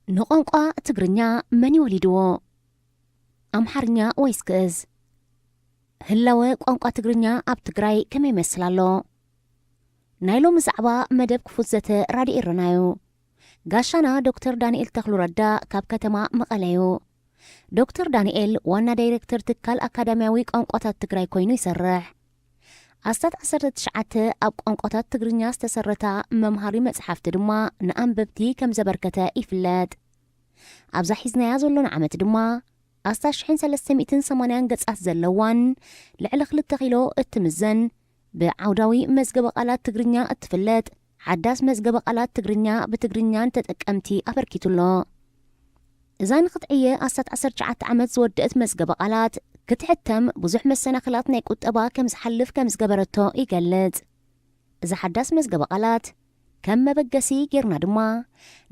ንቋንቋ ትግርኛ መን ይወሊድዎ? ኣምሓርኛ ወይስ ግእዝ? ህላወ ቋንቋ ትግርኛ ኣብ ትግራይ ከመይ ይመስል ኣሎ? ናይ ሎሚ ዛዕባ መደብ ክፉት ዘተ ራድዮ ኤረና እዩ። ጋሻና ዶክተር ዳንኤል ተኽሉ ረዳ ካብ ከተማ መቐለ እዩ። ዶክተር ዳንኤል ዋና ዳይሬክተር ትካል ኣካዳሚያዊ ቋንቋታት ትግራይ ኮይኑ ይሰርሕ። ኣስታት ዓሰርተ ትሽዓተ ኣብ ቋንቋታት ትግርኛ ዝተሰረታ መምሃሪ መጽሓፍቲ ድማ ንኣንበብቲ ከም ዘበርከተ ይፍለጥ። ኣብዛ ሒዝናያ ዘሎና ዓመት ድማ ኣስታት ሽሕን ሰለስተ ሚእትን ሰማንያን ገጻት ዘለዋን ልዕሊ ክልተ ኪሎ እትምዘን ብዓውዳዊ መዝገበ ቃላት ትግርኛ እትፍለጥ ሓዳስ መዝገበ ቃላት ትግርኛ ብትግርኛ ንተጠቀምቲ ኣበርኪቱ ኣሎ። እዛ ንክትዕየ ኣስታት ዓሰርተ ትሽዓተ ዓመት ዝወደአት መዝገበ ቃላት ክትሕተም ብዙሕ መሰናኽላት ናይ ቁጠባ ከም ዝሓልፍ ከም ዝገበረቶ ይገልጽ። እዛ ሓዳስ መዝገበ ቃላት ከም መበገሲ ጌርና ድማ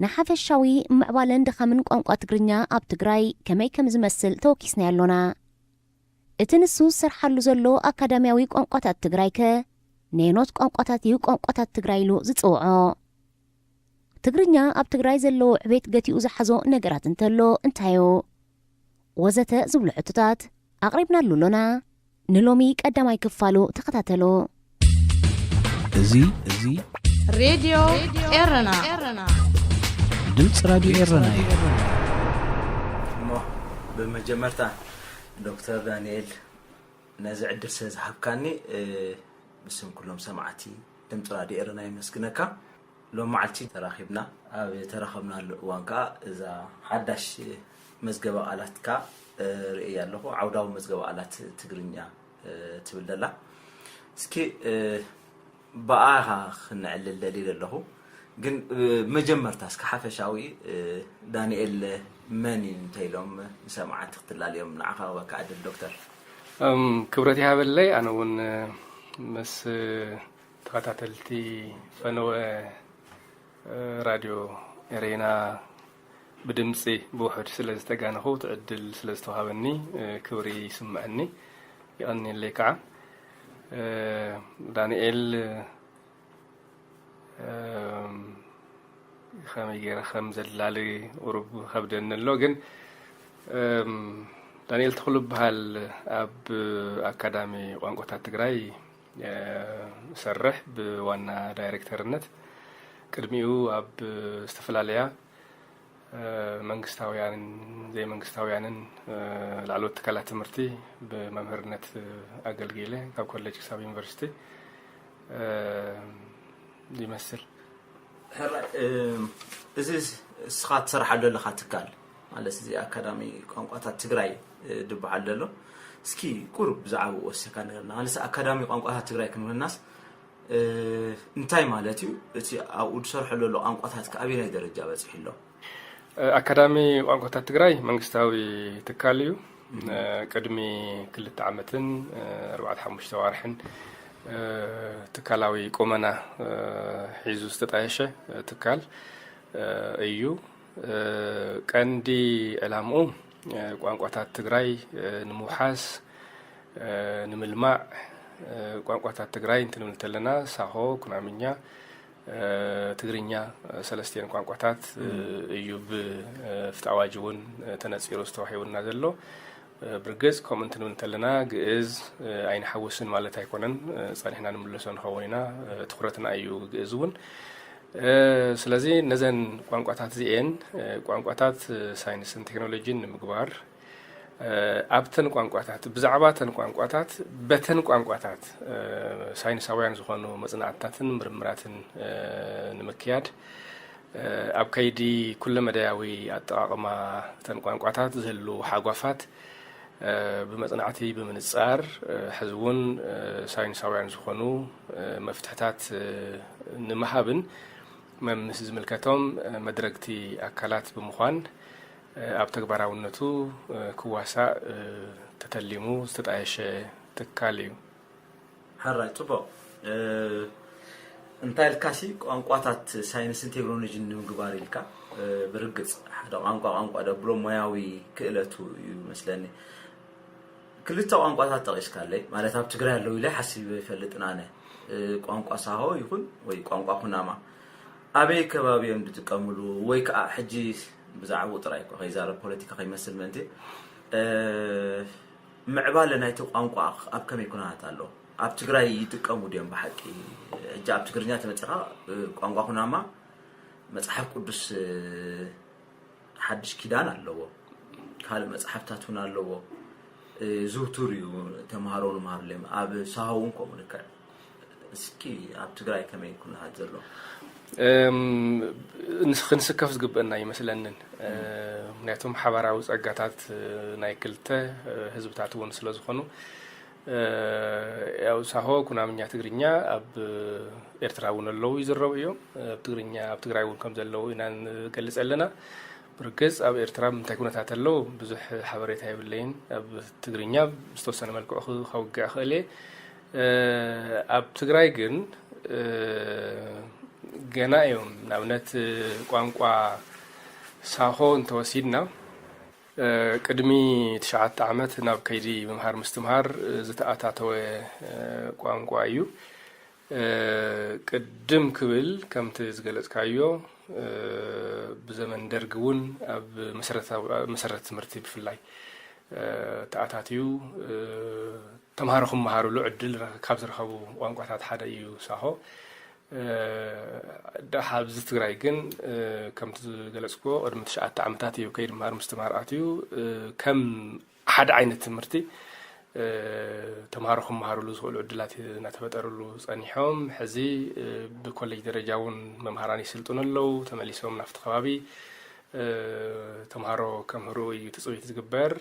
ንሓፈሻዊ ምዕባለን ድኻምን ቋንቋ ትግርኛ ኣብ ትግራይ ከመይ ከም ዝመስል ተወኪስናዮ ኣሎና። እቲ ንሱ ዝሰርሓሉ ዘሎ ኣካዳሚያዊ ቋንቋታት ትግራይ ከ ነየኖት ቋንቋታት እዩ ቋንቋታት ትግራይ ኢሉ ዝጽውዖ? ትግርኛ ኣብ ትግራይ ዘለዎ ዕቤት ገቲኡ ዝሓዞ ነገራት እንተሎ እንታዩ? ወዘተ ዝብሉ ሕቶታት ኣቕሪብናሉ ኣሎና። ንሎሚ ቀዳማይ ክፋሉ ተኸታተሉ። እዚ እዚ ሬድዮ ኤረና ድምፂ ራድዮ ኤረና እዩ። እሞ ብመጀመርታ ዶክተር ዳንኤል ነዚ ዕድል ስለ ዝሃብካኒ ብስም ኩሎም ሰማዕቲ ድምፂ ራድዮ ኤረና የመስግነካ። ሎም መዓልቲ ተራኺብና ኣብ ተራኸብናሉ እዋን ከዓ እዛ ሓዳሽ መዝገበ ቃላትካ ርእየ ኣለኹ። ዓውዳዊ መዝገበ ቃላት ትግርኛ ትብል ደላ። እስኪ ብኣኻ ክነዕልል ደልየ ኣለኹ። ግን መጀመርታ እስኪ ሓፈሻዊ ዳንኤል መን እዩ እንተኢሎም ንሰማዕቲ ክትላለዮም ንዓኻ ክበካ ዕድል ዶክተር። ክብረት ይሃበለይ። ኣነ እውን ምስ ተኸታተልቲ ፈነወ ራድዮ ኤሬና ብድምፂ ብውሑድ ስለ ዝተጋነኹ እቲ ዕድል ስለ ዝተዋሃበኒ ክብሪ ይስምዐኒ። ይቐንየለይ ከዓ። ዳንኤል ከመይ ገይረ ከም ዘላሊ ቁሩብ ከብደኒ ኣሎ። ግን ዳንኤል ተኽሉ በሃል ኣብ ኣካዳሚ ቋንቋታት ትግራይ ሰርሕ ብዋና ዳይሬክተርነት። ቅድሚኡ ኣብ ዝተፈላለያ መንግስታውያንን ዘይመንግስታውያንን ላዕለዎት ትካላት ትምህርቲ ብመምህርነት ኣገልጊለ፣ ካብ ኮሌጅ ክሳብ ዩኒቨርሲቲ ይመስል። ሕራይ እዚ እስኻ ትሰርሓሉ ዘለኻ ትካል ማለት እዚ ኣካዳሚ ቋንቋታት ትግራይ ዝበሃል ዘሎ እስኪ ቁሩብ ብዛዕባኡ ወሲኻ ንገርና። ማለት ኣካዳሚ ቋንቋታት ትግራይ ክንብለናስ እንታይ ማለት እዩ? እቲ ኣብኡ ዝሰርሖ ዘሎ ቋንቋታት ከ ኣበየናይ ደረጃ በፂሑ ኣሎ? ኣካዳሚ ቋንቋታት ትግራይ መንግስታዊ ትካል እዩ። ቅድሚ ክልተ ዓመትን ኣርባዕተ ሓሙሽተ ዋርሕን ትካላዊ ቁመና ሒዙ ዝተጣየሸ ትካል እዩ። ቀንዲ ዕላምኡ ቋንቋታት ትግራይ ንምውሓስ፣ ንምልማዕ፣ ቋንቋታት ትግራይ እንትንብል እንተለና ሳሆ፣ ኩናምኛ፣ ትግርኛ ሰለስቲኤን ቋንቋታት እዩ ብፍትሒ ኣዋጅ እውን ተነፂሩ ዝተዋሂቡና ዘሎ። ብርግፅ ከምኡ እንትንብል እንተለና ግእዝ ኣይንሓውስን ማለት ኣይኮነን። ፀኒሕና ንምለሶ ንኸውን ኢና። ትኹረትና እዩ ግእዝ እውን። ስለዚ ነዘን ቋንቋታት እዚኤን ቋንቋታት ሳይንስን ቴክኖሎጂን ንምግባር ኣብተን ቋንቋታት ብዛዕባ ተን ቋንቋታት በተን ቋንቋታት ሳይንሳውያን ዝኾኑ መፅናዕትታትን ምርምራትን ንምክያድ ኣብ ከይዲ ኩለመዳያዊ ኣጠቓቕማ ተን ቋንቋታት ዝህሉ ሓጓፋት ብመፅናዕቲ ብምንፃር ሕዚ እውን ሳይንሳውያን ዝኾኑ መፍትሕታት ንምሃብን መምስ ዝምልከቶም መድረግቲ ኣካላት ብምዃን ኣብ ተግባራውነቱ ክዋሳእ ተተሊሙ ዝተጣየሸ ትካል እዩ። ሕራይ ፅቡቕ። እንታይ ኢልካሲ ቋንቋታት ሳይንስን ቴክኖሎጂን ንምግባር ኢልካ ብርግፅ ሓደ ቋንቋ ቋንቋ ደብሎ ሞያዊ ክእለቱ እዩ መስለኒ። ክልተ ቋንቋታት ጠቒስካለይ ማለት ኣብ ትግራይ ኣለዉ ኢለ ሓሲበ ይፈልጥን ኣነ። ቋንቋ ሳሆ ይኹን ወይ ቋንቋ ኩናማ ኣበይ ከባቢ እዮም ዝጥቀምሉ ወይ ከዓ ሕጂ ብዛዕባኡ ጥራይ እኮ ከይዛረብ ፖለቲካ ከይመስል ምእንቲ ምዕባለ ናይቲ ቋንቋ ኣብ ከመይ ኩነታት ኣሎ? ኣብ ትግራይ ይጥቀሙ ድዮም ብሓቂ? ሕጂ ኣብ ትግርኛ ተመፂኻ ቋንቋ ኩናማ መፅሓፍ ቅዱስ ሓድሽ ኪዳን ኣለዎ፣ ካልእ መፅሓፍታት እውን ኣለዎ። ዝውቱር እዩ ተምሃሮ ንምሃርሎም ኣብ ሳሆ እውን ከምኡ ልክዕ። እስኪ ኣብ ትግራይ ከመይ ኩነታት ዘሎ? ክንስከፍ ዝግበአና ይመስለንን። ምክንያቱም ሓባራዊ ፀጋታት ናይ ክልተ ህዝብታት እውን ስለ ዝኾኑ፣ ያው ሳሆ ኩናምኛ ትግርኛ ኣብ ኤርትራ እውን ኣለዉ ይዝረቡ እዮም። ኣብ ትግርኛ ኣብ ትግራይ እውን ከም ዘለዉ ኢና ንገልፅ ኣለና። ብርግፅ ኣብ ኤርትራ እንታይ ኩነታት ኣለዉ ብዙሕ ሓበሬታ የብለይን። ኣብ ትግርኛ ዝተወሰነ መልክዑ ከውግዕ ክእል እየ። ኣብ ትግራይ ግን ገና እዮም። ንኣብነት ቋንቋ ሳሆ እንተወሲድና ቅድሚ ትሽዓተ ዓመት ናብ ከይዲ ምምሃር ምስትምሃር ዝተኣታተወ ቋንቋ እዩ። ቅድም ክብል ከምቲ ዝገለፅካዮ ብዘመን ደርግ እውን ኣብ መሰረት ትምህርቲ ብፍላይ ተኣታትዩ ተምሃሮ ክመሃሩሉ ዕድል ካብ ዝረኸቡ ቋንቋታት ሓደ እዩ ሳሆ። ደሓ ኣብዚ ትግራይ ግን ከምቲ ዝገለፅኩዎ ቅድሚ ትሽዓተ ዓመታት እዩ ከይዲ ምሃር ምስትምሃር ኣትዩ ከም ሓደ ዓይነት ትምህርቲ ተምሃሮ ክመሃሩሉ ዝኽእሉ ዕድላት እናተፈጠሩሉ ፀኒሖም። ሕዚ ብኮሌጅ ደረጃ እውን መምሃራን ይስልጥኑ ኣለዉ። ተመሊሶም ናብቲ ከባቢ ተምሃሮ ከምህሩ እዩ ትፅቢት ዝግበር።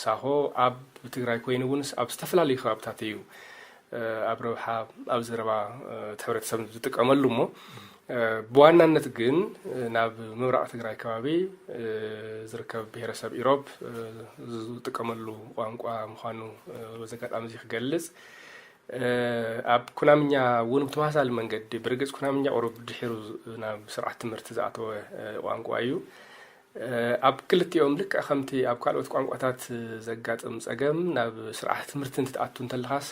ሳሆ ኣብ ትግራይ ኮይኑ እውን ኣብ ዝተፈላለዩ ከባብታት እዩ ኣብ ረብሓ ኣብ ዘረባ እቲ ሕብረተሰብ ዝጥቀመሉ እሞ ብዋናነት ግን ናብ ምብራቕ ትግራይ ከባቢ ዝርከብ ብሄረሰብ ኢሮብ ዝጥቀመሉ ቋንቋ ምዃኑ በዚ ኣጋጣሚ እዚ ክገልፅ። ኣብ ኩናምኛ እውን ብተመሳሳሊ መንገዲ ብርግፅ ኩናምኛ ቁሩብ ድሒሩ ናብ ስርዓት ትምህርቲ ዝኣተወ ቋንቋ እዩ። ኣብ ክልቲኦም ልክዕ ከምቲ ኣብ ካልኦት ቋንቋታት ዘጋጥም ፀገም ናብ ስርዓት ትምህርቲ እንትትኣቱ እንተለኻስ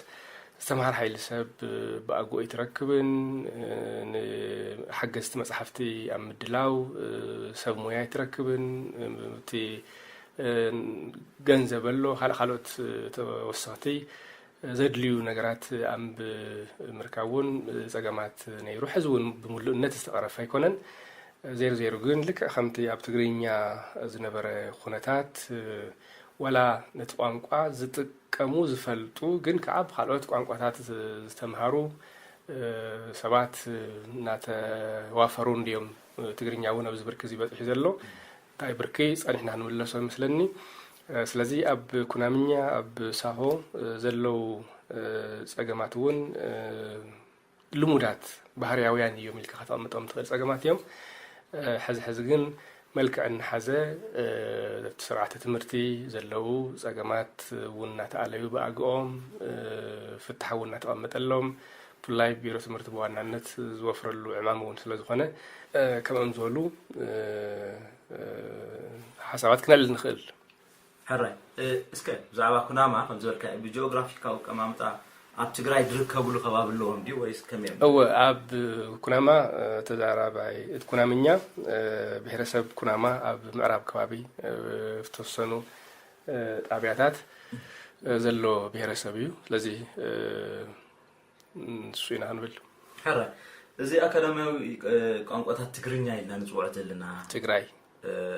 ዝተምሃር ሓይሊ ሰብ ብኣግኡ ኣይትረክብን። ንሓገዝቲ መፅሓፍቲ ኣብ ምድላው ሰብ ሞያ ኣይትረክብን። እቲ ገንዘብ ኣሎ ካልእ ካልኦት ተወሰኽቲ ዘድልዩ ነገራት ኣብ ምርካብ እውን ፀገማት ነይሩ። ሕዚ እውን ብምሉእነት ዝተቐረፈ ኣይኮነን። ዜሩ ዜሩ ግን ልክዕ ከምቲ ኣብ ትግርኛ ዝነበረ ኩነታት ዋላ ነቲ ቋንቋ ዝጥቀሙ ዝፈልጡ ግን ከዓ ብካልኦት ቋንቋታት ዝተምሃሩ ሰባት እናተዋፈሩ እንድዮም ትግርኛ እውን ኣብዚ ብርኪ እዚ በፂሑ ዘሎ። እንታይ ብርኪ ፀኒሕና ክንምለሶ ይመስለኒ። ስለዚ ኣብ ኩናምኛ ኣብ ሳሆ ዘለዉ ፀገማት እውን ልሙዳት ባህርያውያን እዮም ኢልካ ከተቐምጦም ትኽእል ፀገማት እዮም። ሕዚ ሕዚ ግን መልክዕ እናሓዘ እቲ ስርዓተ ትምህርቲ ዘለዉ ፀገማት እውን እናተኣለዩ ብኣግኦም ፍታሕ እውን እናተቐመጠሎም ብፍላይ ቢሮ ትምህርቲ ብዋናነት ዝወፍረሉ ዕማም እውን ስለ ዝኾነ ከምኦም ዝበሉ ሓሳባት ክነልዕል ንኽእል። ሕራይ እስከ ብዛዕባ ኩናማ ከም ዝበልካ ብጂኦግራፊካዊ ኣቀማምጣ ኣብ ትግራይ ዝርከብሉ ከባቢ ኣለዎም ድዩ ወይስ ከመይ እዮም? እወ ኣብ ኩናማ ተዛራባይ እቲ ኩናምኛ ብሄረሰብ ኩናማ ኣብ ምዕራብ ከባቢ ዝተወሰኑ ጣብያታት ዘሎ ብሄረሰብ እዩ። ስለዚ ንሱ ኢና ክንብል። ሕራይ እዚ ኣካዳሚያዊ ቋንቋታት ትግርኛ ኢልና ንፅውዖ ዘለና ትግራይ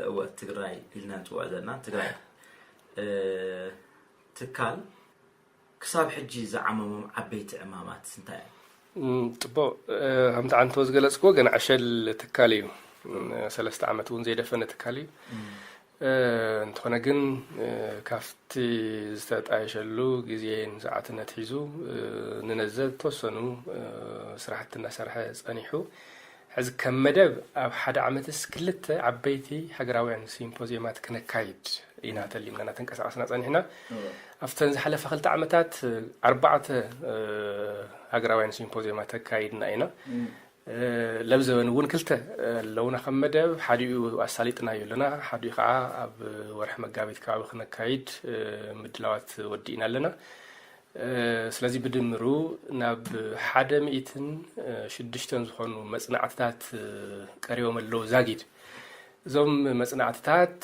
እወ ትግራይ ኢልና ንፅውዖ ዘለና ትግራይ ትካል ክሳብ ሕጂ ዝዓመሞም ዓበይቲ ዕማማት እንታይ እዮም? ፅቡቅ። ከምቲ ዓንተወ ዝገለፅክዎ ገና ዕሸል ትካል እዩ። ሰለስተ ዓመት እውን ዘይደፈነ ትካል እዩ። እንተኾነ ግን ካብቲ ዝተጣየሸሉ ግዜን ሰዓትን ኣትሒዙ ንነዘ ዝተወሰኑ ስራሕቲ እናሰርሐ ፀኒሑ ሕዚ ከም መደብ ኣብ ሓደ ዓመትስ ክልተ ዓበይቲ ሃገራውያን ሲምፖዝየማት ክነካይድ ኢና ተሊምና እናተንቀሳቐስና ፀኒሕና። ኣብተን ዝሓለፋ ክልተ ዓመታት ኣርባዕተ ሃገራውያን ሲምፖዝየማት ተካይድና ኢና። ለብዘበን እውን ክልተ ኣለውና ከም መደብ ሓዲኡ ኣሳሊጥናዮ ኣለና ሓዲኡ ከዓ ኣብ ወርሒ መጋቢት ከባቢ ክነካይድ ምድላዋት ወዲእና ኣለና። ስለዚ ብድምሩ ናብ ሓደ ሚእትን ሽዱሽተን ዝኾኑ መፅናዕትታት ቀሪቦም ኣለዉ ዛጊድ። እዞም መጽናዕትታት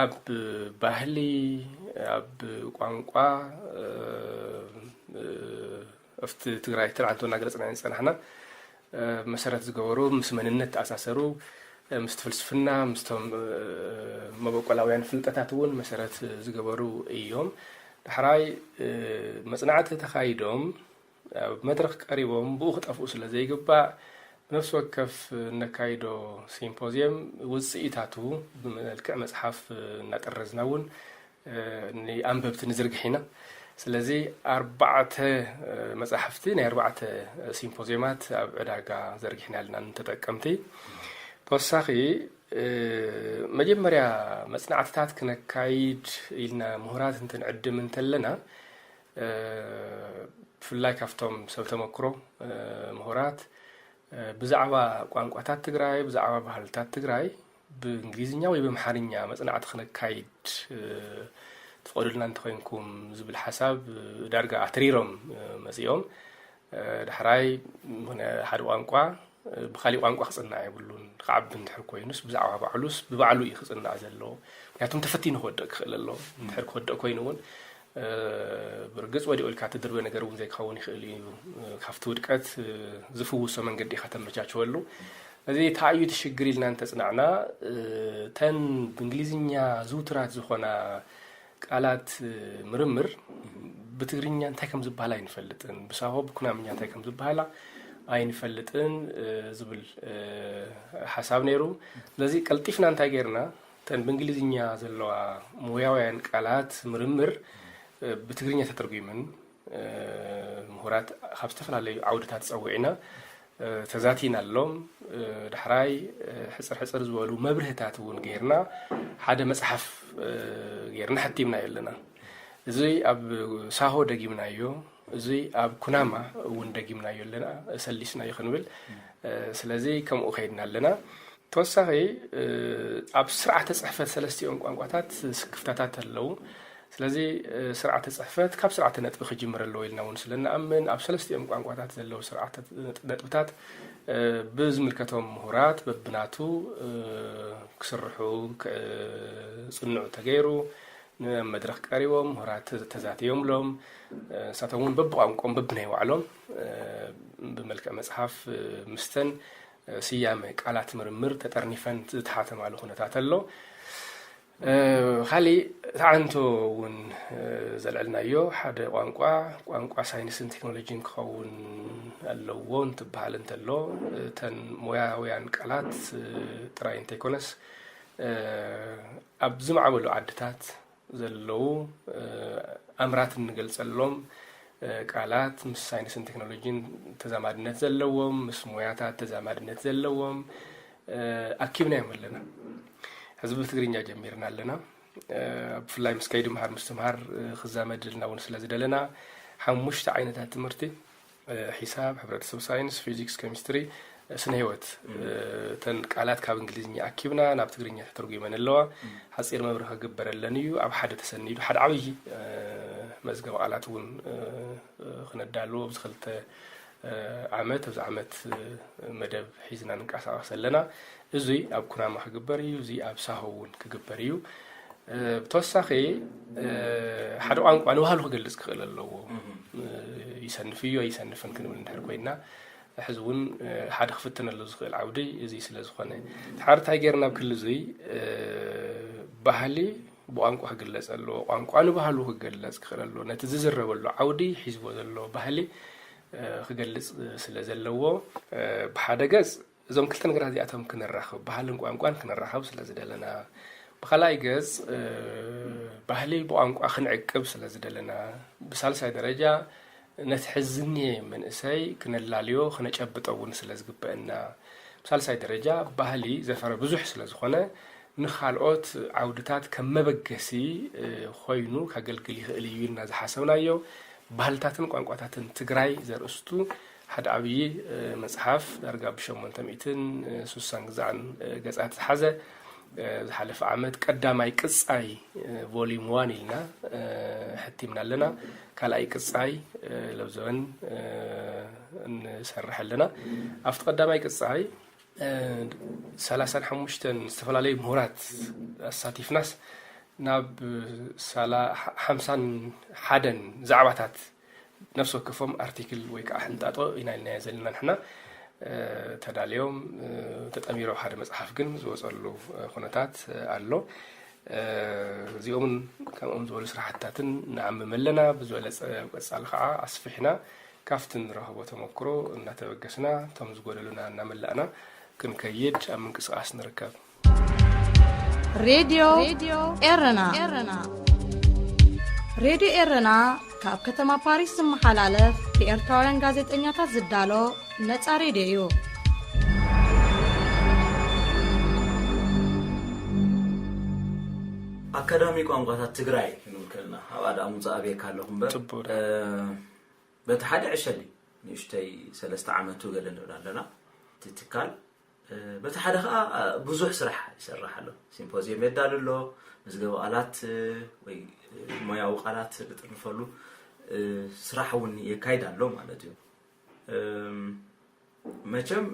ኣብ ባህሊ፣ ኣብ ቋንቋ፣ ኣብቲ ትግራይ ትርዓንቶ እናገለፅና ዝፀናሕና መሰረት ዝገበሩ፣ ምስ መንነት ተኣሳሰሩ፣ ምስቲ ፍልስፍና፣ ምስቶም መበቆላውያን ፍልጠታት እውን መሰረት ዝገበሩ እዮም። ዳሕራይ መፅናዕቲ ተኻይዶም ኣብ መድረኽ ቀሪቦም ብኡ ክጠፍኡ ስለ ዘይግባእ፣ ነፍሲ ወከፍ እነካይዶ ሲምፖዝየም ውፅኢታቱ ብመልክዕ መፅሓፍ እናጠረዝና እውን ንኣንበብቲ ንዝርግሕ ኢና። ስለዚ ኣርባዕተ መፃሕፍቲ ናይ ኣርባዕተ ሲምፖዝየማት ኣብ ዕዳጋ ዘርጊሕና ኣለና ንተጠቀምቲ። ተወሳኺ መጀመርያ መፅናዕትታት ክነካይድ ኢልና ምሁራት እንትንዕድም እንተለና፣ ብፍላይ ካብቶም ሰብ ተመክሮ ምሁራት ብዛዕባ ቋንቋታት ትግራይ፣ ብዛዕባ ባህልታት ትግራይ ብእንግሊዝኛ ወይ ብኣምሓርኛ መፅናዕቲ ክነካይድ ትፈቕዱልና እንተኾይንኩም ዝብል ሓሳብ ዳርጋ ኣትሪሮም መፂኦም። ዳሕራይ ዝኾነ ሓደ ቋንቋ ብካሊእ ቋንቋ ክፅናዕ የብሉን። ክዓቢ እንድሕር ኮይኑስ ብዛዕባ ባዕሉስ ብባዕሉ እዩ ክፅናዕ ዘለዎ። ምክንያቱም ተፈቲኑ ክወደቕ ክኽእል ኣለዎ። እንድሕር ክወደቕ ኮይኑ እውን ብርግፅ ወዲቑ ኢልካ ትድርበ ነገር እውን ዘይክኸውን ይኽእል እዩ። ካብቲ ውድቀት ዝፍውሶ መንገዲ ኢኻ ተመቻችወሉ። እዚ ተኣዩ እቲ ሽግር ኢልና እንተፅናዕና፣ እተን ብእንግሊዝኛ ዝውቱራት ዝኾና ቃላት ምርምር ብትግርኛ እንታይ ከም ዝበሃል ኣይንፈልጥን፣ ብሳሆ ብኩናምኛ እንታይ ከም ዝበሃላ ኣይንፈልጥን ዝብል ሓሳብ ነይሩ። ስለዚ ቀልጢፍና እንታይ ጌርና፣ እተን ብእንግሊዝኛ ዘለዋ ሞያውያን ቃላት ምርምር ብትግርኛ ተተርጒመን ምሁራት ካብ ዝተፈላለዩ ዓውድታት ፀዊዕና ተዛቲናሎም። ዳሕራይ ሕፅር ሕፅር ዝበሉ መብርህታት እውን ጌርና ሓደ መፅሓፍ ጌርና ሕቲምናዮ ኣለና። እዚ ኣብ ሳሆ ደጊምናዮ፣ እዚ ኣብ ኩናማ እውን ደጊምናዮ ኣለና፣ ሰሊስናዮ ክንብል። ስለዚ ከምኡ ከይድና ኣለና። ተወሳኺ ኣብ ስርዓተ ፅሕፈት ሰለስቲኦም ቋንቋታት ስክፍታታት ኣለዉ። ስለዚ ስርዓተ ፅሕፈት ካብ ስርዓተ ነጥቢ ክጅምር ኣለዎ ኢልና እውን ስለ ንኣምን፣ ኣብ ሰለስቲኦም ቋንቋታት ዘለዉ ስርዓተ ነጥብታት ብዝምልከቶም ምሁራት በብናቱ ክስርሑ ክፅንዑ ተገይሩ፣ ንመድረኽ ቀሪቦም ምሁራት ተዛትዮምሎም። ንሳቶም እውን በብቋንቋኦም በብናይ ባዕሎም ብመልክዕ መፅሓፍ ምስተን ስያመ ቃላት ምርምር ተጠርኒፈን ዝተሓተማሉ ኩነታት ኣሎ። ካሊእ ተዓንቶ እውን ዘልዕልናዮ ሓደ ቋንቋ፣ ቋንቋ ሳይንስን ቴክኖሎጂን ክኸውን ኣለዎ እንትበሃል እንተሎ፣ እተን ሞያውያን ቃላት ጥራይ እንተይኮነስ ኣብ ዝማዕበሉ ዓድታት ዘለዉ ኣምራት እንገልጸሎም ቃላት ምስ ሳይንስን ቴክኖሎጂን ተዛማድነት ዘለዎም፣ ምስ ሞያታት ተዛማድነት ዘለዎም ኣኪብናዮም ኣለና። ሕዚ ብትግርኛ ጀሚርና ኣለና። ብፍላይ ምስ ከይዲ ምሃር ምስትምሃር ክዛመድ ኢልና እውን ስለ ዝደለና፣ ሓሙሽተ ዓይነታት ትምህርቲ፣ ሒሳብ፣ ሕብረተሰብ ሳይንስ፣ ፊዚክስ፣ ኬሚስትሪ፣ ስነ ህይወት፣ እተን ቃላት ካብ እንግሊዝኛ ኣኪብና ናብ ትግርኛ ተተርጒመን ኣለዋ። ሓፂር መብርሂ ክግበረለን እዩ። ኣብ ሓደ ተሰኒዱ ሓደ ዓብዪ መዝገብ ቃላት እውን ክነዳልዎ ኣብዚ ክልተ ዓመት፣ ኣብዚ ዓመት መደብ ሒዝና ንንቀሳቐስ ኣለና። እዙይ ኣብ ኩናማ ክግበር እዩ፣ እዙይ ኣብ ሳሆ እውን ክግበር እዩ። ብተወሳኺ ሓደ ቋንቋ ንባህሉ ክገልፅ ክኽእል ኣለዎ። ይሰንፍ እዩ ኣይሰንፍን ክንብል እንድሕር ኮይና፣ ሕዚ እውን ሓደ ክፍተነሉ ዝኽእል ዓውዲ እዚ ስለ ዝኾነ፣ ድሓር እንታይ ጌርና ኣብ ክሊ እዙይ ባህሊ ብቋንቋ ክግለፅ ኣለዎ። ቋንቋ ንባህሉ ክገለፅ ክኽእል ኣለዎ። ነቲ ዝዝረበሉ ዓውዲ ሒዝዎ ዘሎ ባህሊ ክገልፅ ስለ ዘለዎ፣ ብሓደ ገፅ እዞም ክልተ ነገራት እዚኣቶም ክነራኽብ፣ ባህልን ቋንቋን ክነራኽብ ስለ ዝደለና፣ ብኻልኣይ ገፅ ባህሊ ብቋንቋ ክንዕቅብ ስለ ዝደለና፣ ብሳልሳይ ደረጃ ነቲ ሕዚ ዝኒሀ መንእሰይ ክነላልዮ ክነጨብጦ እውን ስለ ዝግበአና፣ ብሳልሳይ ደረጃ ባህሊ ዘፈረ ብዙሕ ስለ ዝኾነ ንኻልኦት ዓውድታት ከም መበገሲ ኮይኑ ከገልግል ይኽእል እዩ ኢልና ዝሓሰብናዮ ባህልታትን ቋንቋታትን ትግራይ ዘርእስቱ ሓደ ዓብዪ መፅሓፍ ዳርጋ ብሸሞንተ ሚእትን ስሳን ግዛዕን ገፃት ዝሓዘ፣ ዝሓለፈ ዓመት ቀዳማይ ቅፃይ volume one ኢልና ሕቲምና ኣለና። ካልኣይ ቅፃይ ለብዘበን ንሰርሕ ኣለና። ኣብቲ ቀዳማይ ቅፃይ ሰላሳን ሓሙሽተን ዝተፈላለዩ ምሁራት ኣሳቲፍናስ ናብ ሓምሳን ሓደን ዛዕባታት ነፍሲ ወከፎም ኣርቲክል ወይ ከዓ ሕንጣጦ ኢና ኢልናዮ ዘለና ንሕና። ተዳልዮም ተጠሚሮም ሓደ መፅሓፍ ግን ዝወፀሉ ኩነታት ኣሎ። እዚኦምን ከምኦም ዝበሉ ስራሕትታትን ንዓምም ኣለና። ብዝበለፀ ኣብ ቀፃሊ ከዓ ኣስፊሕና ካብቲ ንረኽቦ ተመክሮ እናተበገስና እቶም ዝጎደሉና እናመላእና ክንከይድ ኣብ ምንቅስቃስ ንርከብ። ሬድዮ ኤረና። ሬድዮ ኤረና ካብ ከተማ ፓሪስ ዝመሓላለፍ ብኤርትራውያን ጋዜጠኛታት ዝዳሎ ነጻ ሬድዮ እዩ። ኣካዳሚ ቋንቋታት ትግራይ ክንብል ከለና ኣብ ኣዳሙ ዝኣብየካ ኣለኹ እምበር ጽቡቅ። እ፣ በቲ ሓደ ዕሸል እዩ ንእሽተይ ሰለስተ ዓመቱ ገለ ንብል ኣለና። እቲ ትካል እ፣ በቲ ሓደ ከዓ ብዙሕ ስራሕ ይሰርሕ ኣሎ። ሲምፖዚየም የዳሉ ኣሎ፣ መዝገበ ቃላት እ፣ ወይ እ፣ ሞያዊ ቃላት ዝጥርንፈሉ እ፣ ስራሕ እውን የካይድ ኣሎ ማለት እዩ። እም፣ መቸም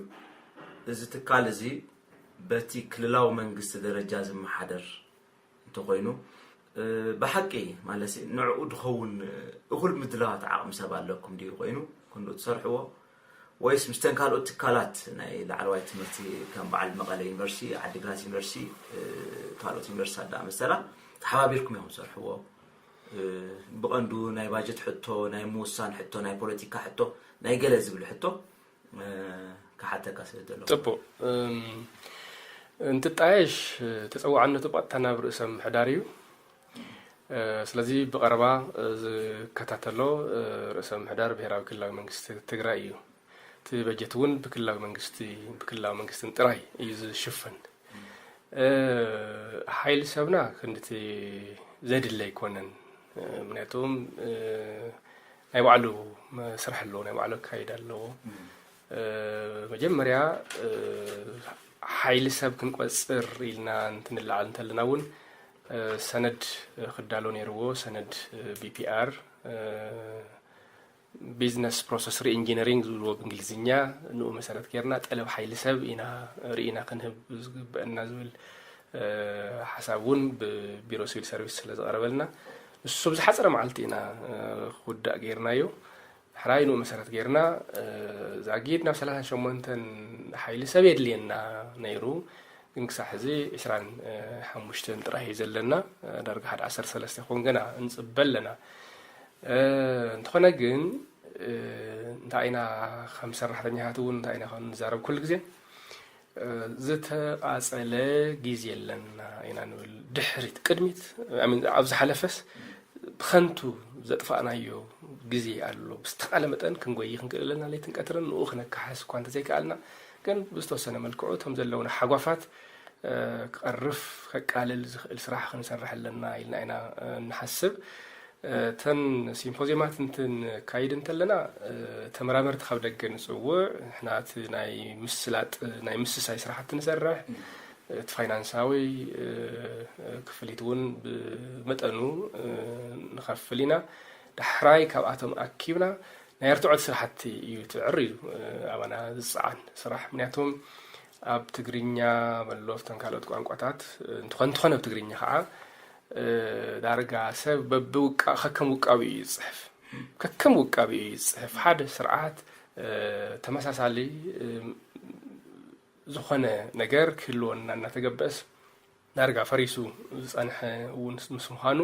እዚ ትካል እዚ በቲ ክልላዊ መንግስቲ ደረጃ ዝመሓደር እንተኮይኑ እ፣ ብሓቂ ማለት ንዕኡ ድኸውን እ፣ እኹል ምድላዋት ዓቕሚ ሰብ ኣለኩም ድዩ ኮይኑ ክንዱ ትሰርሕዎ ወይስ ምስተን ካልኦት ትካላት ናይ ላዕለዋይ ትምህርቲ ከም በዓል መቐለ ዩኒቨርሲቲ፣ ዓዲግራት ዩኒቨርሲቲ፣ እ፣ ካልኦት ዩኒቨርሲቲታት ዳኣ መሰላ ተሓባቢርኩም ኢኹም ትሰርሕዎ? እ፣ ብቐንዱ ናይ ባጀት ሕቶ፣ ናይ ምውሳን ሕቶ፣ ናይ ፖለቲካ ሕቶ፣ ናይ ገለ ዝብል ሕቶ እ፣ ክሓተካ ስለ ዘለኹ። ጽቡቅ። እም፣ እንትጣየሽ ተጸዋዕነቱ ብቐጥታ ናብ ርእሰ ምሕዳር እዩ። እ፣ ስለዚ ብቐረባ እ፣ ዝከታተሎ እ፣ ርእሰ ምሕዳር ብሔራዊ ክልላዊ መንግስቲ ትግራይ እዩ። እቲ በጀት እውን ብክልላዊ መንግስቲ ብክልላዊ መንግስትን ጥራይ እዩ ዝሽፈን። እ፣ ሓይሊ ሰብና ክንድቲ ዘድለ ኣይኮነን። እ፣ ምክንያቱም እ፣ ናይ ባዕሉ መስርሕ ኣለዎ፣ ናይ ባዕሉ ኣካይዳ ኣለዎ። እ፣ መጀመርያ እ፣ ሓይሊ ሰብ ክንቆፅር ኢልና እንትንለዓል እንተለና እውን እ፣ ሰነድ ክዳሎ ነይርዎ፣ ሰነድ ቢፒኣር፣ ቢዝነስ ፕሮሰስ ሪኢንጂነሪንግ ዝብልዎ ብእንግሊዝኛ። ንኡ መሰረት ጌርና ጠለብ ሓይሊ ሰብ ኢና ርኢና ክንህብ ዝግበአና ዝብል እ፣ ሓሳብ እውን ብቢሮ ሲቪል ሰርቪስ ስለ ዝቐረበልና ንሱ ብዝሓፀረ መዓልቲ ኢና እ፣ ክውዳእ ጌርናዮ። ሕራይ ንኡ መሰረት ጌርና እ፣ ዛጊድ ናብ ሰላሳን ሸሞንተን ሓይሊ ሰብ የድልየና ነይሩ። ግን ክሳዕ ሕዚ ዕስራን ሓሙሽተን ጥራይ እዩ ዘለና። እ፣ ዳርጋ ሓደ ዓሰርተ ሰለስተ ይኸውን ገና እንፅበ ኣለና። እ፣ እንተኾነ ግን እ፣ እንታይ ኢና ከም ሰራሕተኛታት እውን እንታይ ኢና ከም ንዛረብ ኩሉ ግዜ እ፣ ዝተቓጸለ ግዜ ኣለና ኢና ንብል። ድሕሪት ቅድሚት I mean፣ ኣብ ዝሓለፈስ ብኸንቱ ዘጥፋእናዮ ግዜ ኣሎ። ብዝተኻለ መጠን ክንጎይ ክንክእል ኣለና። ለይትን ቀትርን ንኡ ክነካሕስ እኳ እንተዘይከኣልና ግን ብዝተወሰነ መልክዑ እቶም ዘለውና ሓጓፋት እ፣ ክቐርፍ ከቃልል ዝኽእል ስራሕ ክንሰርሕ ኣለና ኢልና ኢና እ፣ ንሓስብ። እ፣ እተን ሲምፖዚየማት እንትንካይድ እንተለና እ፣ ተመራመርቲ ካብ ደገ ንፅውዕ። ንሕና እቲ ናይ ምስላጥ ናይ ምስሳይ ስራሕቲ ንሰርሕ። እቲ ፋይናንሳዊ እ፣ ክፍሊት እውን ብመጠኑ እ፣ ንኸፍል ኢና። ዳሕራይ ካብኣቶም ኣኪብና ናይ ኣርትዖት ስራሕቲ እዩ እቲ ዕርዩ እ፣ ኣባና ዝፀዓን ስራሕ። ምክንያቱም ኣብ ትግርኛ መሎፍተን ካልኦት ቋንቋታት እ፣ እንትኾን እንትኾነ ኣብ ትግርኛ ከዓ እ፣ ዳርጋ ሰብ በብውቃ ከከም ውቃቢ እዩ ዝፅሕፍ። ከከም ውቃቢ እዩ ዝፅሕፍ። ሓደ ስርዓት እ፣ ተመሳሳሊ እ፣ ዝኾነ ነገር ክህልወና እናተገበእስ ዳርጋ ፈሪሱ ዝፀንሐ እውን ምስ ምዃኑ፣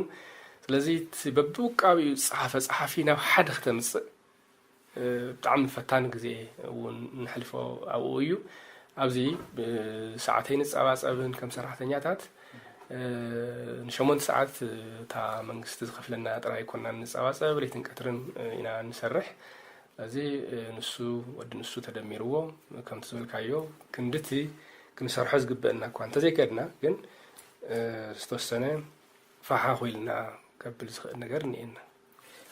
ስለዚ እቲ በብውቃቢኡ ዝፀሓፈ ፀሓፊ ናብ ሓደ ክተምፅእ እ፣ ብጣዕሚ ፈታኒ ግዜ እውን ንሕልፎ ኣብኡ እዩ። ኣብዚ እ፣ ሰዓተይ ንፀባፀብን ከም ሰራሕተኛታት እ፣ ንሸሞንተ ሰዓት እታ መንግስቲ ዝኸፍለና ጥራይ ኣይኮናን ንፀባፀብ፣ ለይትን ቀትርን እ፣ ኢና ንሰርሕ። ስለዚ እ፣ ንሱ ወዲ ንሱ ተደሚርዎ ከምቲ ዝበልካዮ ክንድቲ ክንሰርሖ ዝግበአና እኳ እንተዘይከድና ግን እ፣ ዝተወሰነ ፋሓ ኮይልና ከብል ዝኽእል ነገር እኒኤና።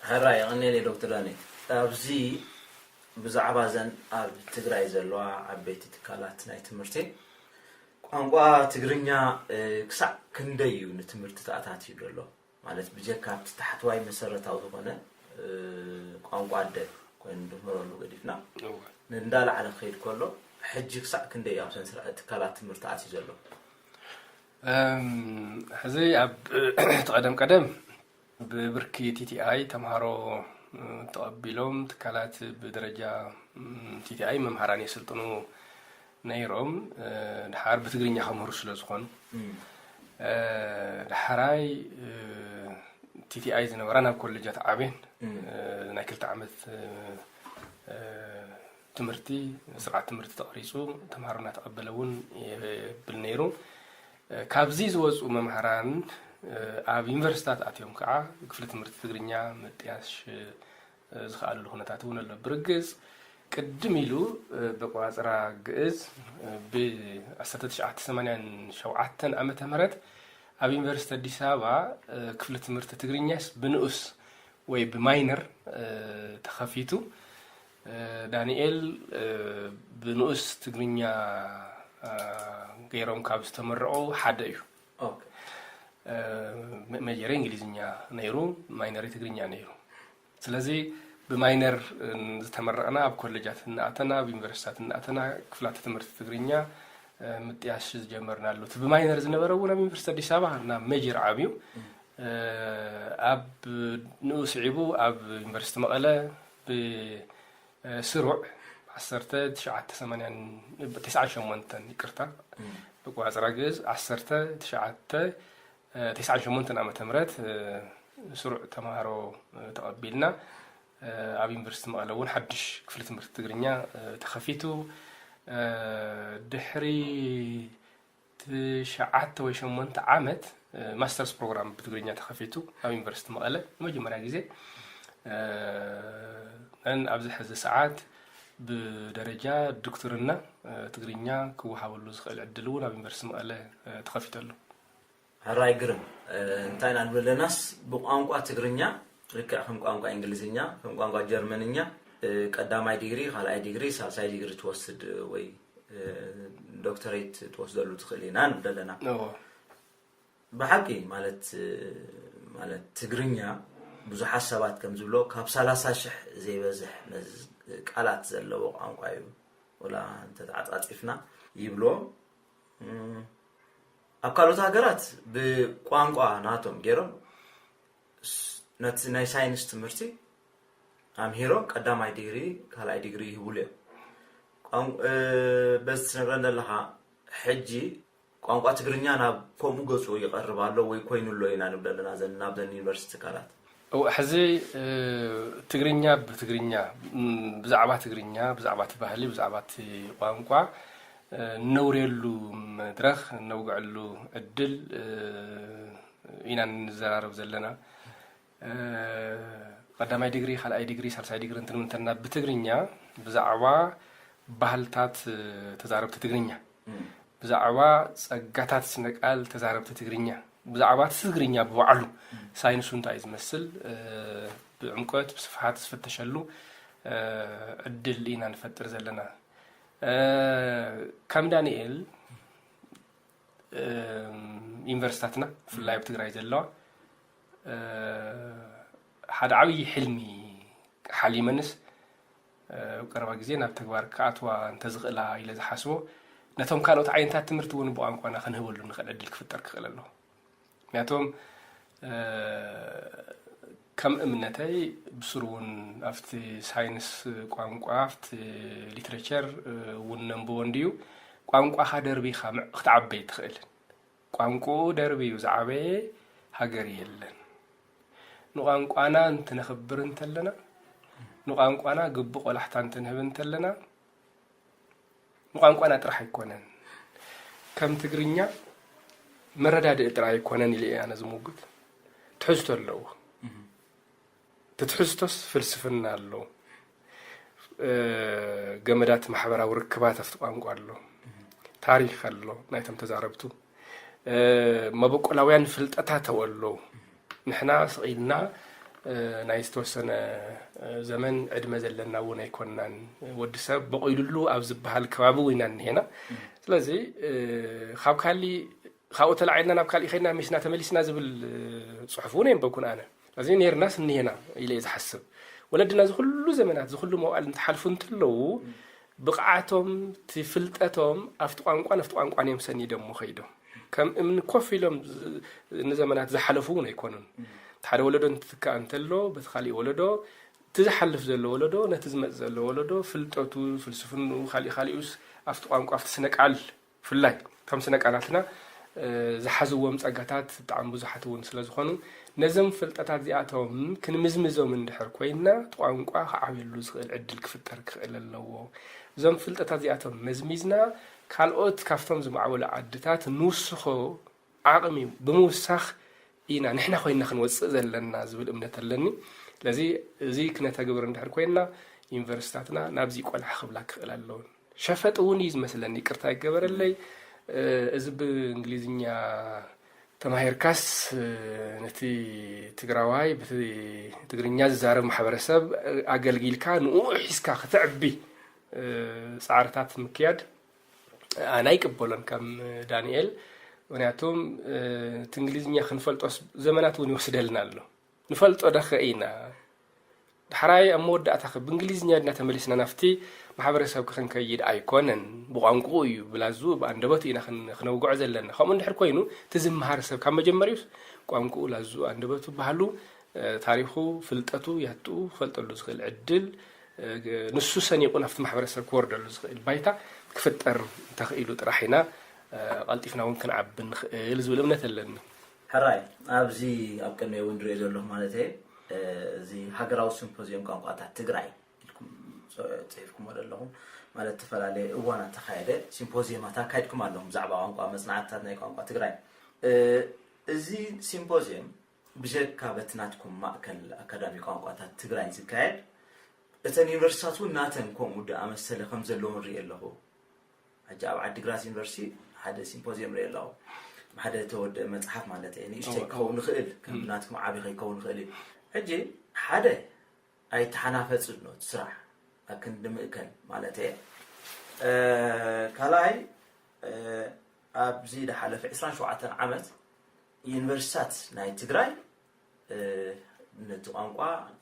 ሕራ የቐኔለ ዶክተር ዳንኤል፣ ኣብዚ ብዛዕባ ዘን ኣብ ትግራይ ዘለዋ ዓበይቲ ትካላት ናይ ትምህርቲ ቋንቋ ትግርኛ እ፣ ክሳዕ ክንደይ እዩ ንትምህርቲ ተኣታትዩ ዘሎ? ማለት ብጀካ ኣብቲ ታሕተዋይ መሰረታዊ ዝኾነ እ፣ ቋንቋ ኣደ ኮይኑ ንምህረሉ ገዲፍና እወ። ንእንዳላዕለ ክኸይድ ከሎ ሕጂ ክሳዕ ክንደይ ኣብ ሰንስራ ትካላት ትምህርቲ ኣትዩ ዘሎ? ሕዚ ኣብ እቲ ቀደም ቀደም ብብርኪ ቲቲኣይ ተምሃሮ ተቐቢሎም ትካላት ብደረጃ ቲቲኣይ መምሃራን የሰልጥኑ ነይሮም። ድሓር ብትግርኛ ከምህሩ ስለ ዝኾኑ ድሓራይ ቲቲኣይ ዝነበራ ናብ ኮሌጃት ዓብየን ናይ ክልተ ዓመት ትምህርቲ ስርዓት ትምህርቲ ተቐሪፁ ተምሃሮ እናተቐበለ እውን የብል ነይሩ። ካብዚ ዝወፁ መምሃራን ኣብ ዩኒቨርሲታት ኣትዮም ከዓ ክፍሊ ትምህርቲ ትግርኛ ምጥያሽ ዝኸኣሉሉ ኩነታት እውን ኣሎ። ብርግፅ ቅድም ኢሉ ብቋፅራ ግእዝ ብ1987 ዓመተ ምህረት ኣብ ዩኒቨርሲቲ ኣዲስ ኣበባ ክፍሊ ትምህርቲ ትግርኛስ ብንኡስ ወይ ብማይነር ተኸፊቱ ዳንኤል ብንኡስ ትግርኛ ገይሮም ካብ ዝተመረቑ ሓደ እዩ። ሜጀር እንግሊዝኛ ነይሩ፣ ማይነሪ ትግርኛ ነይሩ። ስለዚ ብማይነር ዝተመረቕና ኣብ ኮሌጃት እናኣተና ኣብ ዩኒቨርሲታት እናኣተና ክፍላተ ትምህርቲ ትግርኛ ምጥያሽ ዝጀመርናሉ እቲ ብማይነር ዝነበረ እውን ኣብ ዩኒቨርሲቲ ኣዲስ ኣበባ ናብ ሜጀር ዓብዩ ኣብ ንኡ ስዒቡ ኣብ ዩኒቨርሲቲ መቐለ ብስሩዕ ዓሰርተ ትሽዓተ ሰማንያን ተስዓን ሸሞንተን ይቅርታ ብቋፅራ ግእዝ ዓሰርተ ትሽዓተ ተስዓን ሸሞንተን ዓመተ ምህረት ስሩዕ ተምሃሮ ተቐቢልና ኣብ ዩኒቨርሲቲ መቐለ እውን ሓድሽ ክፍሊ ትምህርቲ ትግርኛ ተኸፊቱ ድሕሪ ትሽዓተ ወይ ሸሞንተ ዓመት ማስተርስ ፕሮግራም ብትግርኛ ተኸፊቱ ኣብ ዩኒቨርሲቲ መቐለ ንመጀመርያ ግዜ ን ኣብዚ ሕዚ ሰዓት ብደረጃ ዶክትርና ትግርኛ ክወሃበሉ ዝኽእል ዕድል እውን ኣብ ዩኒቨርሲቲ መቐለ ተኸፊቱ ኣሎ። ሕራይ ግርም እንታይ ኢና ንብል ኣለናስ ብቋንቋ ትግርኛ ልክዕ ከም ቋንቋ እንግሊዝኛ ከም ቋንቋ ጀርመንኛ ቀዳማይ ዲግሪ ካልኣይ ዲግሪ ሳልሳይ ዲግሪ ትወስድ ወይ ዶክተሬት ትወስደሉ ትኽእል ኢና ንብል ኣለና። ብሓቂ ማለት ማለት ትግርኛ ብዙሓት ሰባት ከም ዝብሎ ካብ ሰላሳ ሽሕ ዘይበዝሕ ቃላት ዘለዎ ቋንቋ እዩ። ወላ እንተተዓፃፂፍና ይብሎ ኣብ ካልኦት ሃገራት ብቋንቋ ናቶም ገይሮም ነቲ ናይ ሳይንስ ትምህርቲ ኣምሂሮም ቀዳማይ ዲግሪ ካልኣይ ዲግሪ ይህብሉ እዮም። በዚ ትነግረን ዘለኻ ሕጂ ቋንቋ ትግርኛ ናብ ከምኡ ገፁ ይቐርብ ኣሎ ወይ ኮይኑ ኣሎ ኢና ንብል ኣለና ናብዘን ዩኒቨርሲቲ ትካላት። ሕዚ ትግርኛ ብትግርኛ ብዛዕባ ትግርኛ ብዛዕባ እቲ ባህሊ ብዛዕባ እቲ ቋንቋ ነውርየሉ መድረኽ ነውግዐሉ ዕድል ኢና ንዘራረብ ዘለና። ቀዳማይ ዲግሪ፣ ካልኣይ ዲግሪ፣ ሳልሳይ ዲግሪ እንትንምንተና ብትግርኛ ብዛዕባ ባህልታት ተዛረብቲ ትግርኛ፣ ብዛዕባ ጸጋታት ስነ ቃል ተዛረብቲ ትግርኛ፣ ብዛዕባ እቲ ትግርኛ ብባዕሉ ሳይንሱ እንታይ ዝመስል ብዕምቆት ብስፍሓት ዝፍተሸሉ ዕድል ኢና ንፈጥር ዘለና። ከም ዳንኤል ዩኒቨርሲታትና ብፍላይ ኣብ ትግራይ ዘለዋ ሓደ ዓብዪ ሕልሚ ሓሊመንስ ኣብ ቀረባ ግዜ ናብ ተግባር ክኣትዋ እንተዝኽእላ ኢለ ዝሓስቦ ነቶም ካልኦት ዓይነታት ትምህርቲ እውን ብቋንቋና ክንህበሉ ንኽእል ዕድል ክፍጠር ክኽእል ኣለዎ። ምክንያቱም ከም እምነተይ ብስሩ እውን ኣብቲ ሳይንስ ቋንቋ ኣብቲ ሊትሬቸር እውን ነንብቦ እንድዩ ቋንቋኻ ደርቢኻ ክትዓበ ኣይትኽእልን። ቋንቋኡ ደርብዩ ዝዓበየ ሃገር የለን። ንቋንቋና እንትነኽብር እንተለና፣ ንቋንቋና ግቡእ ቆላሕታ እንትንህብ እንተለና፣ ንቋንቋና ጥራሕ ኣይኮነን። ከም ትግርኛ መረዳድኢ ጥራይ ኣይኮነን ኢለ እየ ኣነ ዝምጉት። ትሕዝቶ ኣለዎ። እቲ ትሕዝቶስ ፍልስፍና ኣሎ። ገመዳት ማሕበራዊ ርክባት ኣብቲ ቋንቋ ኣሎ። ታሪኽ ኣሎ ናይቶም ተዛረብቱ። መበቆላውያን ፍልጠታት ኣለዉ። ንሕና ስቕ ኢልና ናይ ዝተወሰነ ዘመን ዕድመ ዘለና እውን ኣይኮንናን። ወዲ ሰብ በቒሉሉ ኣብ ዝበሃል ከባቢ እውን ኢና እኒሄና። ስለዚ ካብ ካሊ ካብኡ ተላዒልና ናብ ካሊእ ከይድና ሚስና ተመሊስና ዝብል ፅሑፍ እውን የንበብኩን ኣነ። እዚ ነይርናስ እኒሄና ኢለ እየ ዝሓስብ። ወለድና ዝኩሉ ዘመናት ዝኩሉ መዋእል እንትሓልፉ እንትለዉ ብቕዓቶም፣ እቲ ፍልጠቶም ኣብቲ ቋንቋን ኣብቲ ቋንቋን እዮም ሰኒዶሞ ከይዶም። ከም እምኒ ኮፍ ኢሎም ዝ-፣ ንዘመናት ዝሓለፉ እውን ኣይኮኑን። እቲ ሓደ ወለዶ እንትትካእ እንተሎ፣ በቲ ካሊእ ወለዶ፣ እቲ ዝሓልፍ ዘሎ ወለዶ፣ ነቲ ዝመጽእ ዘሎ ወለዶ፣ ፍልጠቱ፣ ፍልስፍንኡ፣ ካሊእ ካሊኡስ ኣብቲ ቋንቋ፣ ኣብቲ ስነ ቃል፣ ብፍላይ እቶም ስነ ቃላትና፣ እ፣ ዝሓዝዎም ጸጋታት ብጣዕሚ ብዙሓት እውን ስለ ዝኾኑ፣ ነዞም ፍልጠታት እዚኣቶም ክንምዝምዞም እንድሕር ኮይንና፣ እቲ ቋንቋ ክዓብየሉ ዝኽእል ዕድል ክፍጠር ክኽእል ኣለዎ። እዞም ፍልጠታት እዚኣቶም መዝሚዝና፣ ካልኦት ካብቶም ዝማዕበሉ ዓድታት ንውስኾ ዓቕሚ ብምውሳኽ ኢና ንሕና ኮይንና ክንወጽእ ዘለና ዝብል እምነት ኣለኒ። ስለዚ እዚ ክነተግብር እንድሕር ኮይንና፣ ዩኒቨርሲታትና ናብዚ ቆልዓ ክብላ ክኽእል ኣለወን። ሸፈጥ እውን እዩ ዝመስለኒ፣ ይቅርታ ይገበረለይ። እ፣ እዚ ብእንግሊዝኛ ተማሂርካስ፣ እ፣ ነቲ ትግራዋይ፣ በቲ ትግርኛ ዝዛረብ ማሕበረሰብ፣ እ፣ ኣገልጊልካ ንኡ ሒዝካ ከተዕቢ፣ እ፣ ጻዕርታት ምክያድ ኣነ ኣይቅበሎን ከም ዳንኤል። ምክንያቱም፣ እ፣ እቲ እንግሊዝኛ ክንፈልጦስ ዘመናት እውን ይወስደልና ኣሎ። ንፈልጦ ደኸ ኢና? ዳሕራይ ኣብ መወዳእታ ከ ብእንግሊዝኛ ድና ተመሊስና ናብቲ ማሕበረሰብ ክንከይድ ኣይኮነን። ብቋንቋኡ እዩ፣ ብላዝኡ፣ ብኣንደበቱ ኢና ክን-፣ ክነውግዖ ዘለና። ከምኡ እንድሕር ኮይኑ፣ እቲ ዝመሃር ሰብ ካብ መጀመሪኡስ ቋንቋኡ፣ ላዝኡ፣ ኣንደበቱ፣ ባህሉ፣ እ፣ ታሪኹ፣ ፍልጠቱ፣ ያትኡ ክፈልጠሉ ዝኽእል ዕድል፣ እ፣ ግ-፣ ንሱ ሰኒቑ ናብቲ ማሕበረሰብ ክወርደሉ ዝኽእል ባይታ ክፍጠር እንተኽኢሉ ጥራሕ ኢና፣ እ፣ ቀልጢፍና እውን ክንዓቢ ንኽእል ዝብል እምነት ኣለኒ። ሕራይ፣ ኣብዚ ኣብ ቅድሚ እውን ንሪኦ ዘለኹ ማለት እየ፣ እ፣ እዚ ሃገራዊ ሲምፖዚየም ቋንቋታት ትግራይ ኢልኩም ጽ-፣ ጽሒፍኩሞ ዘለኹም፣ ማለት፣ ዝተፈላለየ እዋናት ተኻየደ ሲምፖዚየማት ኣካይድኩም ኣለኹም ብዛዕባ ቋንቋ፣ መጽናዕትታት ናይ ቋንቋ ትግራይ። እ፣ እዚ ሲምፖዚየም ብጀካ በቲ ናትኩም ማእከል ኣካዳሚ ቋንቋታት ትግራይ ዝካየድ፣ እተን ዩኒቨርሲታት እውን ናተን ከምኡ ዝኣመሰለ ከም ዘለውን ርኢ ኣለኹ። ሕጂ ኣብ ዓዲግራት ዩኒቨርሲቲ ሓደ ሲምፖዚየም ርኢ ኣለኹ። ሓደ ተወደአ መጽሓፍ ማለት እየ። ንእሽተይ እወ፣ ክኸውን እወ። ይኽእል፣ ከም እም። ናትኩም ዓቢ ከይከውን ይኽእል እዩ። ሕጂ ሓደ ኣይተሓናፈጽን ነው እቲ ስራሕ፣ ኣክንዲ ምእከል ማለት እየ። እ፣ ካልኣይ፣ እ፣ ኣብዚ ዝሓለፈ ዕስራን ሸውዓተን ዓመት ዩኒቨርሲታት ናይ ትግራይ፣ እ፣ ነቲ ቋንቋ፣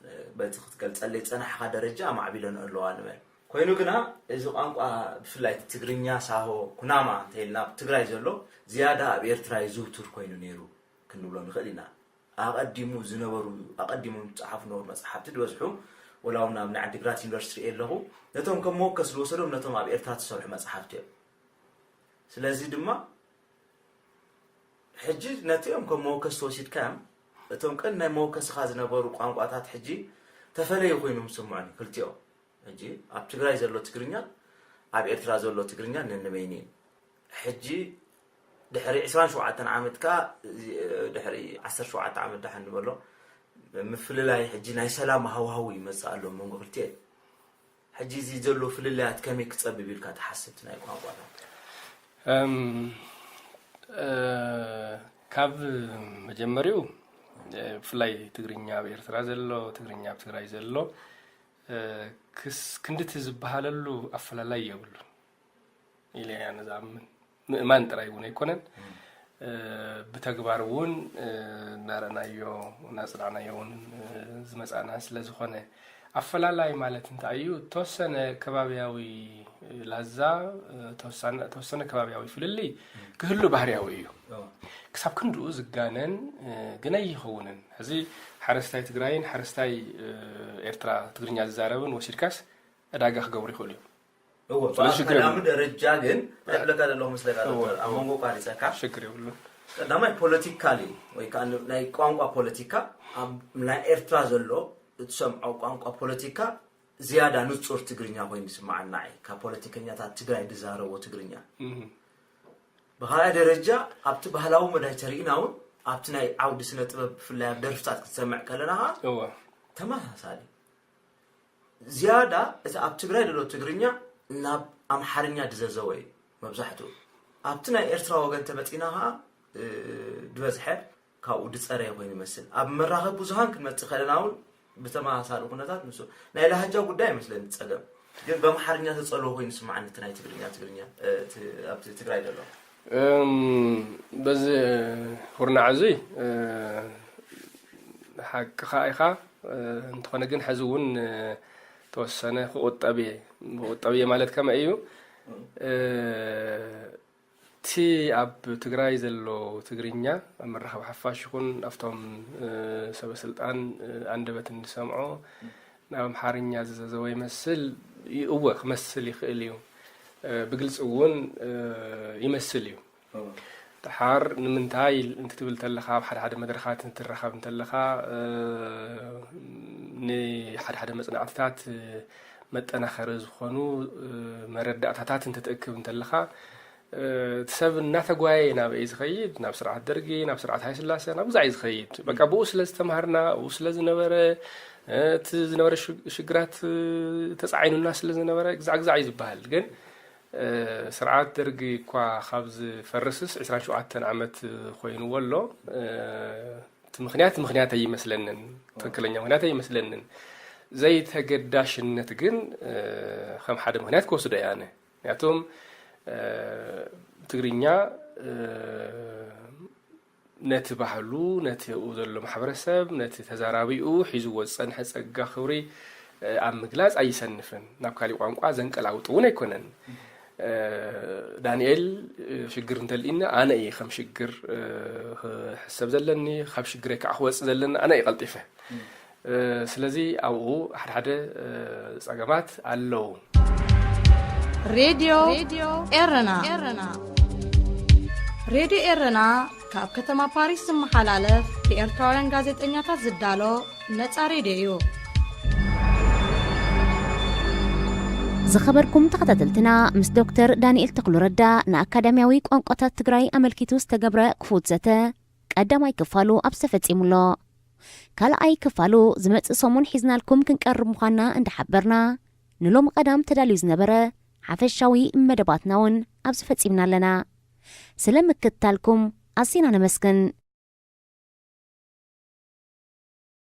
እ፣ በቲ ክትገልጸለይ ዝጸናሕኻ ደረጃ ኣማዕቢለንኦ ኣለዋ ንበል። ኮይኑ ግና እዚ ቋንቋ ብፍላይ እቲ ትግርኛ፣ ሳሆ፣ ኩናማ እንተኢልና ኣብ ትግራይ ዘሎ ዝያዳ ኣብ ኤርትራ ይዝውቱር ኮይኑ ነይሩ ክንብሎ ንኽእል ኢና። ኣቐዲሙ ዝነበሩ፣ ኣቐዲሞም ዝጸሓፉ ነበሩ መጽሓፍቲ ዝበዝሑ፣ ወላ እውን ኣብ ናይ ዓዲግራት ዩኒቨርሲቲ ርእየ ኣለኹ፣ ነቶም ከም መወከስ ዝወሰዶም ነቶም ኣብ ኤርትራ ዝሰርሑ መጽሓፍቲ እዮም። ስለዚ ድማ ሕጂ ነቲኦም ከም መወከሲ ወሲድካዮም፣ እቶም ቀንዲ ናይ መወከስኻ ዝነበሩ ቋንቋታት ሕጂ ተፈለዩ ኮይኖም ዝስምዑኒ፣ ክልቲኦም። ሕጂ ኣብ ትግራይ ዘሎ ትግርኛን ኣብ ኤርትራ ዘሎ ትግርኛን ነንበይኑ እዩ። ሕጂ ድሕሪ ዕስራን ሸውዓተን ዓመት ከኣ፣ ድሕሪ ዓሰርተ ሸውዓተ ዓመት ደሓን ንበሎ፣ ምፍልላይ ሕጂ ናይ ሰላም ሃዋህው ይመጽእ ኣሎ ኣብ መንጎ ክልቲኤን። ሕጂ እዚ ዘሎ ፍልልያት ከመይ ክጸብብ ኢልካ ትሓስብ? እቲ ናይ ቋንቋታት? እም፣ እ፣ ካብ መጀመሪኡ፣ እ፣ ብፍላይ ትግርኛ ኣብ ኤርትራ ዘሎ፣ ትግርኛ ኣብ ትግራይ ዘሎ፣ እ፣ ክስ-፣ ክንድቲ ዝበሃለሉ ኣፈላላይ የብሉን ኢለ እያ ንዝኣምን። ምእማን ጥራይ እውን ኣይኮነን። እም። እ፣ ብተግባር እውን፣ እ፣ እናረእናዮ፣ እናጽናዕናዮ እውን፣ እ፣ ዝመጻና ስለ ዝኾነ፣ ኣፈላላይ ማለት እንታይ እዩ? እተወሰነ ከባብያዊ ላዛ፣ እ፣ ተወሳነ-፣ እተወሰነ ከባብያዊ ፍልልይ እም። ክህሉ ባህርያዊ እዩ። እዎ። ክሳብ ክንድኡ ዝጋነን፣ እ፣ ግን ኣይኸውንን። ሕዚ ሓረስታይ ትግራይን ሓረስታይ፣ እ፣ ኤርትራ ትግርኛ ዝዛረብን ወሲድካስ ዕዳጋ ክገብሩ ይኽእሉ እዮም። እዎ፣ ስለዚ ኣብ ሽግር ቀዳሚ የብሉን። ደረጃ ግን እንታይ ክብለካ ዘለኹ መስለካ እዎ፣ ዶክተር፣ ኣብ እዎ። መንጎ ቋሪጸካ፣ ሽግር የብሉን። ቀዳማይ ፖለቲካሊ ወይ ከዓ ን-፣ ናይ ቋንቋ ፖለቲካ ኣብ ናይ ኤርትራ ዘሎ እትሰምዖ ቋንቋ ፖለቲካ ዝያዳ ንጹር ትግርኛ ኮይኑ ይስምዓና እዩ፣ ካብ ፖለቲከኛታት ትግራይ ዝዛረቦ ትግርኛ። እህ። ብኻልኣይ ደረጃ ኣብቲ ባህላዊ መዳይ ተሪእና እውን ኣብቲ ናይ ዓውዲ ስነ ጥበብ ብፍላይ ኣብ ደርፍታት ክትሰምዕ ከለና ኸዓ እዎ። ተመሳሳሊ። ዝያዳ እቲ ኣብ ትግራይ ዘሎ ትግርኛ ናብ ኣምሓርኛ ዝዘዘወ እዩ መብዛሕትኡ። ኣብቲ ናይ ኤርትራ ወገን ተመጺና ኸዓ፣ እ፣ ዝበዝሐ ካብኡ ዝጸረየ ኮይኑ ይመስል። ኣብ መራኸቢ ብዙሃን ክንመጽእ ከለና እውን ብተመሳሳሊ ኩነታት ንሱ ናይ ላህጃ ጉዳይ ይመስለኒ እቲ ጸገም። ግን ብኣምሓርኛ ተጸልዎ ኮይኑ ይስምዓኒ እቲ ናይ ትግርኛ፣ ትግርኛ፣ እ፣ እቲ ኣብቲ ትግራይ ዘሎ። እም፣ በዚ ኩርናዕ እዚ፣ እ፣ ሓቅኻ ኢኻ። እ፣ እንተኾነ ግን ሕዚ እውን፣ እ፣ ተወሰነ ክቑጠብ እየ። ክቑጠብ እየ ማለት ከመይ እዩ? እቲ ኣብ ትግራይ ዘሎ ትግርኛ ኣብ መራኸቢ ሓፋሽ ይኹን ኣብቶም ሰበ ስልጣን ኣንደበት እንሰምዖ ናብ ኣምሓርኛ ዝዘዘወ ይመስል። እወ ክመስል ይኽእል እዩ። ብግልፂ እውን ይመስል እዩ። ደሓር ንምንታይ እንትትብል እንተለኻ፣ ኣብ ሓደ ሓደ መድረኻት እንትራኸብ እንተለኻ፣ ንሓደ ሓደ መፅናዕትታት መጠናኸሪ ዝኾኑ መረዳእታታት እንትትእክብ እንተለኻ፣ እቲ ሰብ እናተጓየ ናበይ ዝኸይድ? ናብ ስርዓት ደርጊ፣ ናብ ስርዓት ሃይስላሴ፣ ናብ ግዛዕ እዩ ዝኸይድ። በቃ ብኡ ስለ ዝተምሃርና፣ ብኡ ስለ ዝነበረ፣ እቲ ዝነበረ ሽግ- ሽግራት ተፃዒኑና ስለ ዝነበረ ግዛዕ ግዛዕ እዩ ዝበሃል። ግን ስርዓት ደርጊ እኳ ካብ ዝፈርስስ ዕስራን ሸውዓተን ዓመት ኮይንዎ ኣሎ። እቲ ምኽንያት ምኽንያት ኣይመስለንን፣ ትኽክለኛ ምኽንያት ኣይመስለንን። ዘይተገዳሽነት ግን ከም ሓደ ምኽንያት ክወስዶ እየ ኣነ። ምክንያቱም ትግርኛ ነቲ ባህሉ፣ ነቲ ኣብኡ ዘሎ ማሕበረሰብ፣ ነቲ ተዛራቢኡ ሒዝዎ ዝጸንሐ ጸጋ ክብሪ ኣብ ምግላጽ ኣይሰንፍን። ናብ ካሊእ ቋንቋ ዘንቀላውጥ እውን ኣይኮነን። ዳንኤል ሽግር እንተልኢኒ ኣነ እየ ከም ሽግር ክሕሰብ ዘለኒ፣ ካብ ሽግረይ ከዓ ክወፅእ ዘለኒ ኣነ እየ ቀልጢፈ። ስለዚ ኣብኡ ሓደ ሓደ ጸገማት ኣለዉ። ሬድዮ ኤረና። ሬድዮ ኤረና ካብ ከተማ ፓሪስ ዝመሓላለፍ ብኤርትራውያን ጋዜጠኛታት ዝዳሎ ነጻ ሬድዮ እዩ። ዝኸበርኩም ተኸታተልትና፣ ምስ ዶክተር ዳንኤል ተኽሉረዳ ንኣካዳሚያዊ ቋንቋታት ትግራይ ኣመልኪቱ ዝተገብረ ክፉት ዘተ ቀዳማይ ክፋሉ ኣብዚ ተፈጺሙ ኣሎ። ካልኣይ ክፋሉ ዝመጽእ ሰሙን ሒዝናልኩም ክንቀርብ ምዃንና እንዳሓበርና፣ ንሎሚ ቀዳም ተዳልዩ ዝነበረ ሓፈሻዊ መደባትና እውን ኣብዚ ፈጺምና ኣለና። ስለ ምክትታልኩም ኣዚና ነመስግን።